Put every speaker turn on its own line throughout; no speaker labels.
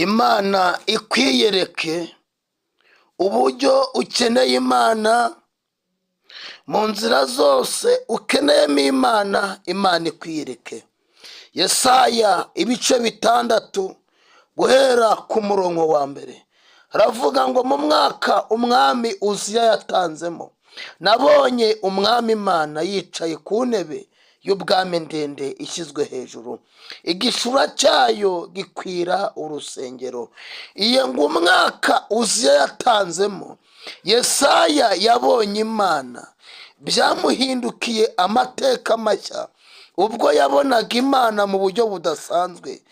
Imana ikwiyereke uburyo ukeneye Imana mu nzira zose ukeneyemo Imana, Imana ikwiyereke. Yesaya ibice 6 guhera ku murongo wa 1 aravuga ngo mu mwaka umwami Uziya yatanzemo, nabonye umwami Imana yicaye ku ntebe y'ubwami ndende ishyizwe hejuru, igishura cyayo gikwira urusengero. Iyo ngo umwaka Uziya yatanzemo, Yesaya yabonye Imana, byamuhindukiye amateka mashya ubwo yabonaga Imana mu buryo budasanzwe.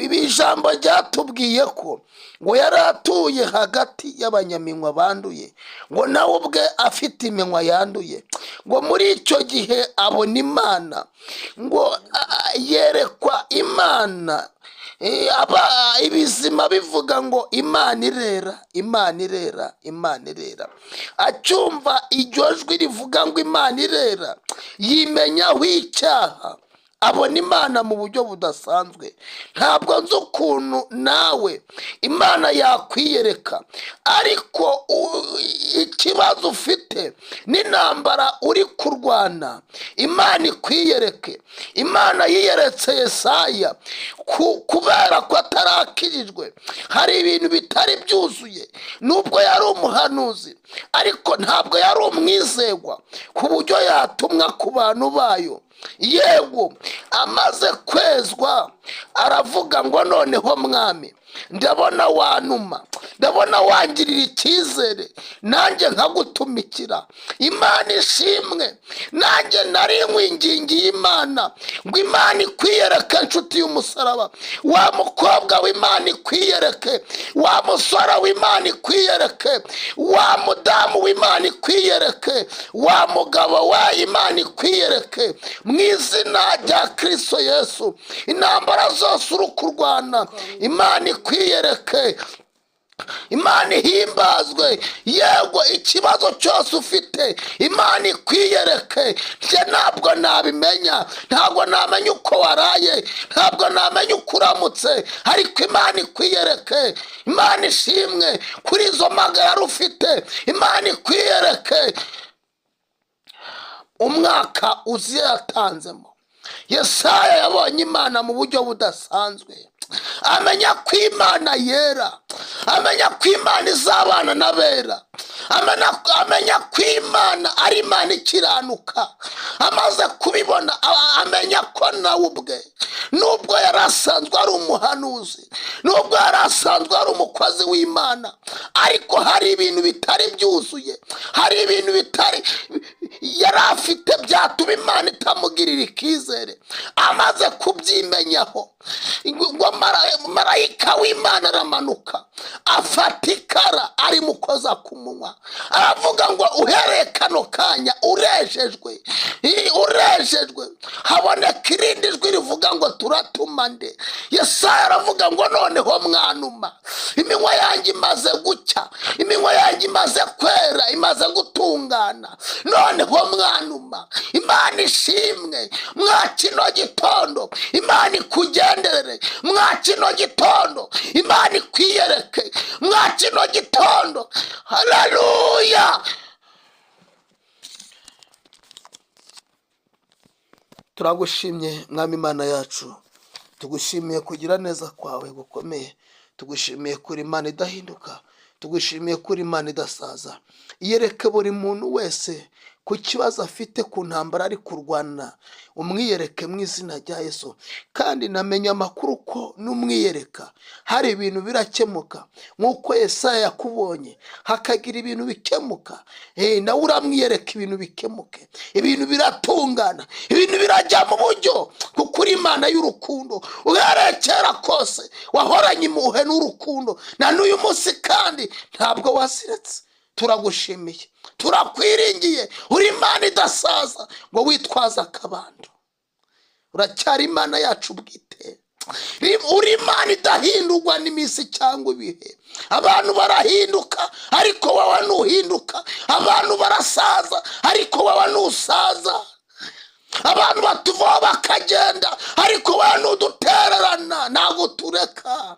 Ibi ijambo ryatubwiye ko ngo yari atuye hagati y'abanyaminwa banduye, ngo nawe ubwe afite iminwa yanduye, ngo muri icyo gihe abona Imana, ngo yerekwa Imana. Ibizima bivuga ngo Imana irera, Imana irera, Imana irera. Acyumva iryo jwi rivuga ngo Imana irera, yimenyaho icyaha, abona Imana mu buryo budasanzwe. Ntabwo nzi ukuntu nawe Imana yakwiyereka, ariko ikibazo ufite n'intambara uri kurwana, Imana ikwiyereke. Imana yiyeretse Yesaya kubera ko atarakirijwe, hari ibintu bitari byuzuye. Nubwo yari umuhanuzi, ariko ntabwo yari umwizerwa ku buryo yatumwa ku bantu bayo. Yego, amaze kwezwa aravuga ngo noneho mwami, ndabona wanuma, ndabona wangirira icyizere, nanjye nkagutumikira. Imana ishimwe, nanjye nari nkwingingiye Imana ngo Imana ikwiyereke, inshuti y'umusaraba. Wa mukobwa w'Imana ikwiyereke, wa musore w'Imana ikwiyereke, wa mudamu w'Imana ikwiyereke, wa mugabo wa Imana ikwiyereke, mu izina rya Kristo Yesu. Intambara zose uri kurwana, Imana ikwiyereke, Imana ihimbazwe. Yego, ikibazo cyose ufite, Imana ikwiyereke. Njye ntabwo nabimenya, ntabwo namenya uko waraye, ntabwo namenya uko uramutse, ariko Imana ikwiyereke. Imana ishimwe kuri izo magara ufite, Imana ikwiyereke. Umwaka Uziya yatanzemo, Yesaya yabonye Imana mu buryo budasanzwe, amenya ko Imana yera, amenya ko Imana izabana n'abera, amenya ko Imana ari Imana ikiranuka. Amaze kubibona, amenya ko nawe ubwe, nubwo yari asanzwe ari umuhanuzi, nubwo yari asanzwe ari umukozi w'Imana, ariko hari ibintu bitari byuzuye, hari ibintu bitari yari afite byatuma Imana itamugirira icyizere. Amaze kubyimenyaho, ngo marayika w'Imana aramanuka, afata ikara arimukoza ku munwa, aravuga ngo uhereye kano kanya urejejwe, urejejwe. Haboneka irindi jwi rivuga ngo turatuma nde? Yesaya aravuga ngo noneho mwanuma, iminwa yanjye imaze gucya, iminwa yanjye imaze kwera, imaze gutungana, noneho mwanuma. Imana ishimwe, mwa kino gitondo Imana ikugenderere, mwa kino gitondo Imana ikwiyereke, mwa kino gitondo. Haleluya. Turagushimye mwami Imana yacu, tugushimiye kugira neza kwawe gukomeye, tugushimiye kuri Imana idahinduka, tugushimiye kuri Imana idasaza. Iyereke buri muntu wese ku kibazo afite, ku ntambara ari kurwana, umwiyereke mu izina rya Yesu. Kandi namenye amakuru ko n'umwiyereka hari ibintu birakemuka, nk'uko Yesaya yakubonye hakagira ibintu bikemuka. Nawe uramwiyereka ibintu bikemuke, ibintu biratungana, ibintu birajya mu buryo, kuko uri Imana y'urukundo. Uhereye kera kose wahoranye impuhwe n'urukundo, na n'uyu munsi kandi ntabwo wasiretse. Turagushimiye, turakwiringiye, uri Imana idasaza ngo witwaze akabando. Uracyari Imana yacu bwite, uri Imana idahindurwa n'iminsi cyangwa ibihe. Abantu barahinduka ariko wowe ntuhinduka, abantu barasaza ariko wowe ntusaza, abantu batuvaho bakagenda ariko wowe ntudutererana, ntabwo Ntabwo tureka.